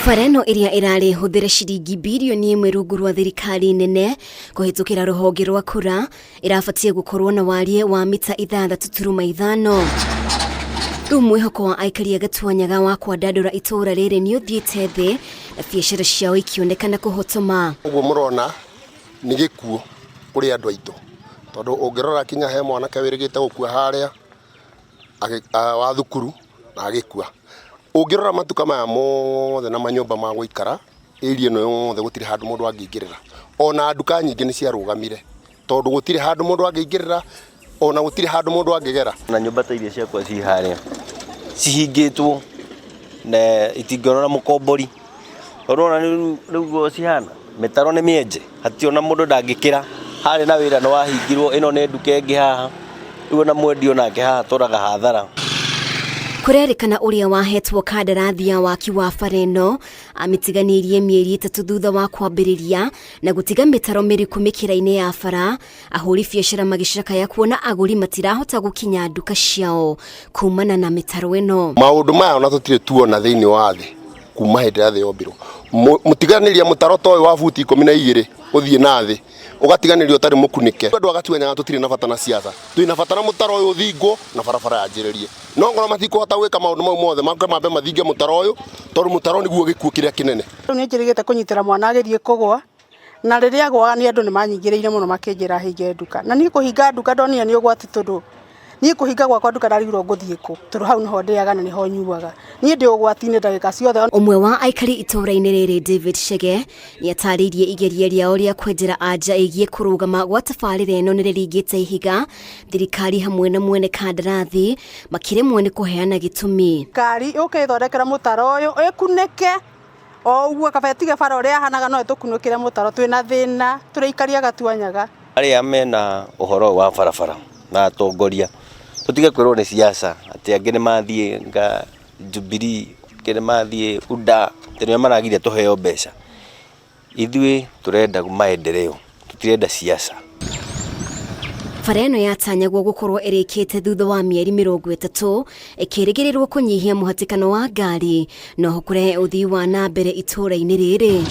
Bara ĩno ĩrĩa ĩrarĩ hũthĩre ciringi birioni ĩmwe rungu rwa thirikari nene kũhĩtũkĩra rũhonge rwa kura ĩrabatiĩ gũkorwo na wariĩ wa mita 6.5. Rĩu mwĩhoko wa aikari a Gatuanyaga wa kwandandũra itũũra rĩrĩ nĩ ũthiĩte thĩ na biacara ciao ikĩonekana kũhotoma. Ũguo mũrona nĩ gĩkuũ kũrĩ andũ aitũ, tondũ ũngĩrora kinya he mwanake wĩrĩgĩte gũkua harĩa wa thukuru na agĩkua. Ũngĩrora matuka maya mothe na manyũmba ma gũikara area ĩno yothe gũtirĩ handũ mũndũ angĩingĩrĩra. Ona nduka nyingĩ nĩ ciarũgamire tondũ gũtirĩ handũ mũndũ angĩingĩrĩra ona gũtirĩ handũ mũndũ angĩgera. Na nyũmba ta iria ciakwa ciĩ harĩa cihingĩtwo na itingĩonwo na mũkombori. Tondũ nĩwona rĩu ũguo cihana, mĩtaro nĩ mĩenje, hatirĩ ona mũndũ ndangĩkĩra. Harĩ na wĩra nĩ wahingirwo, ĩno nĩ nduka ĩngĩ haha, rĩu ona mwendia onake haha atũraga hathara. Kũrerĩkana ũrĩa wahetwo kandarathi ya waki wa bara ĩno amĩtiganĩirie mĩeri ĩtatũ thutha wa kwambĩrĩria na gũtiga mĩtaro mĩriku mĩkĩra-inĩ ya bara, ahũri biacara magĩcakaya kuona agũri matirahota gũkinya nduka ciao kumana na mĩtaro ĩno. Maũndũ maya ona tũtirĩ tuona thĩinĩ wa thĩ kuma hĩndĩ ya thĩ yombirwo. Mũtiganĩria mũtaro ta ũyũ wa buti 12 ũthiĩ na thĩ ũgatiganĩrio ũtarĩ mũkunĩke. Andũ a Gatuanyaga tũtirĩ na bata na siasa, twĩ na bata na mũtaro ũyũ ũthingwo na barabara yanjĩrĩrie. No ngorwo matikũhota gwĩka maũndũ mau mothe, moke mambe mathinge mũtaro ũyũ tondũ mũtaro nĩguo gĩkuũ kĩrĩa kĩnene. Rĩu nĩ njĩrĩgĩte kũnyitĩra mwana agĩthiĩ kũgwa, na rĩrĩa agwaga nĩ andũ nĩ manyingĩrĩire mũno makĩnjĩra hinge nduka. Na niĩ kũhinga nduka ndonire nĩ ũgwati tondũ niĩ kũhinga gwakwa nduka ndarigirwo ngũthiĩ kũ, tondũ hau nĩho ndĩaga na nĩho nyuaga. Niĩ ndĩ ũgwati-inĩ ndagĩka ciothe. Ũmwe wa aikari itũũra-inĩ rĩrĩ David Chege nĩ atarĩirie igeria rĩao rĩa kwenjera anja ĩgiĩ kũrũgama gwa tabarĩra ĩno nĩ rĩringĩte ihiga, thirikari hamwe na mwene kandarathi makĩremwo nĩ kũheana gĩtũmi. Thirikari yũke ĩthondekere mũtaro ũyũ ĩkunĩke o ũguo kaba ĩtige bara ũrĩa ĩhanaga no ĩtũkunũkĩre mũtaro twĩna thĩna tũrĩ aikari a Gatuanyaga. Arĩa mena ũhoro ũyũ wa barabara na atongoria tũtige kwĩrwo nĩ siasa atĩ angĩ nĩ mathiĩ nga Jubilee, angĩ nĩ mathiĩ UDA atĩ nĩo maragiria tũheo mbeca. Ithuĩ tũrenda maendeleo, tũtirenda siasa. Bara ĩno yatanyagwo gũkorwo ĩrĩkĩte thutha wa mĩeri 30 ĩkĩrĩgĩrĩrwo kũnyihia mũhatĩkano wa ngari na oho kũrehe ũthii wa na mbere itũũra-inĩ rĩrĩ.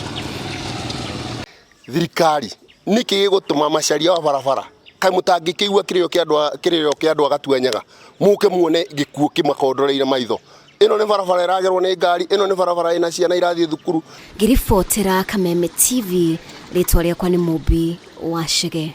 Thirikari nĩkĩ gĩgũtũma macaria wa barabara kaĩ mũtangĩkĩigua kĩrĩro kĩa andũ a- kĩrĩro kĩa andũ a Gatuanyaga mũke muone gĩkuũ kĩmakondoreire maitho ĩno nĩ barabara ĩragerwo nĩ ngari ĩno nĩ barabara ĩna ciana irathiĩ thukuru. Ngĩribotera Kameme TV, rĩtwa rĩakwa nĩ Mũmbi wa Chege.